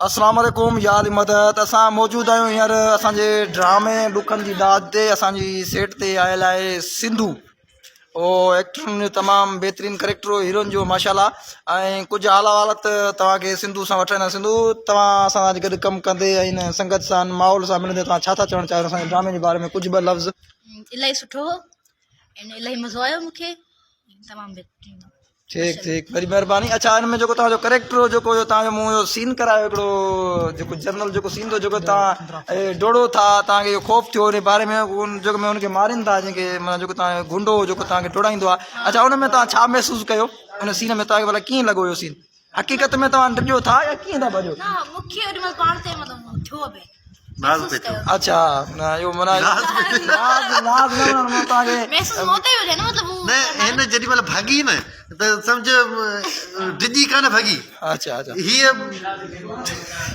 اسلام عليڪم يا علي مدد اسان موجود آهيون هينئر اسان جي ڊرامي ڏکن جي ڏات تي اسان جي سيٽ تي آيل آهي سنڌو او ايڪٽرن جو تمام بهترين ڪريڪٽر هو هيروئن جو ماشاء الله ۽ ڪجهه حال حوالت توهان کي سنڌو سان وٺرائيندا سنڌو توهان اسان سان گڏ ڪم ڪندي ۽ هن سنگت سان ماحول سان ملندي توهان ڇا ٿا چوڻ چاهيو اسان جي ڊرامي جي باري ۾ ڪجهه ٻه لفظ الاهي سٺو هو ۽ الاهي مزو آيو مونکي تمام بهترين ٺيڪ ٺيڪ وڏي مهرباني اڇا ان ۾ جيڪو توهان جو ڪريڪٽر هو جيڪو توهان جو مون اهو سين ڪرايو هڪڙو جيڪو جنرل جيڪو سين ٿو جيڪو توهان ڊوڙو ٿا توهان کي خوف ٿيو ان باري ۾ ان جيڪو ۾ ان کي مارين ٿا جنهن کي معنيٰ جيڪو توهان جو گنڊو هو جيڪو توهان کي ڊوڙائيندو آهي اڇا ان ۾ توهان ڇا محسوس ڪيو ان سين ۾ توهان کي ڀلا ڪيئن لڳو اهو سين حقيقت ۾ توهان ڊڄو ٿا يا ڪيئن ٿا ڀڄو نه مون کي اوڏي مهل پاڻ تي مطلب ٿيو به ناز پئي ٿيو. اڇا نه اهو معنيٰ ناز ناز نه معنيٰ مان توهان کي محسوس مون تي پيو ٿئي نه مطلب هو نه هن جيڏي مهل ڀڳي نه ته سمجهه ڊڄي ڪانه ڀڳي اڇا اڇا هيء.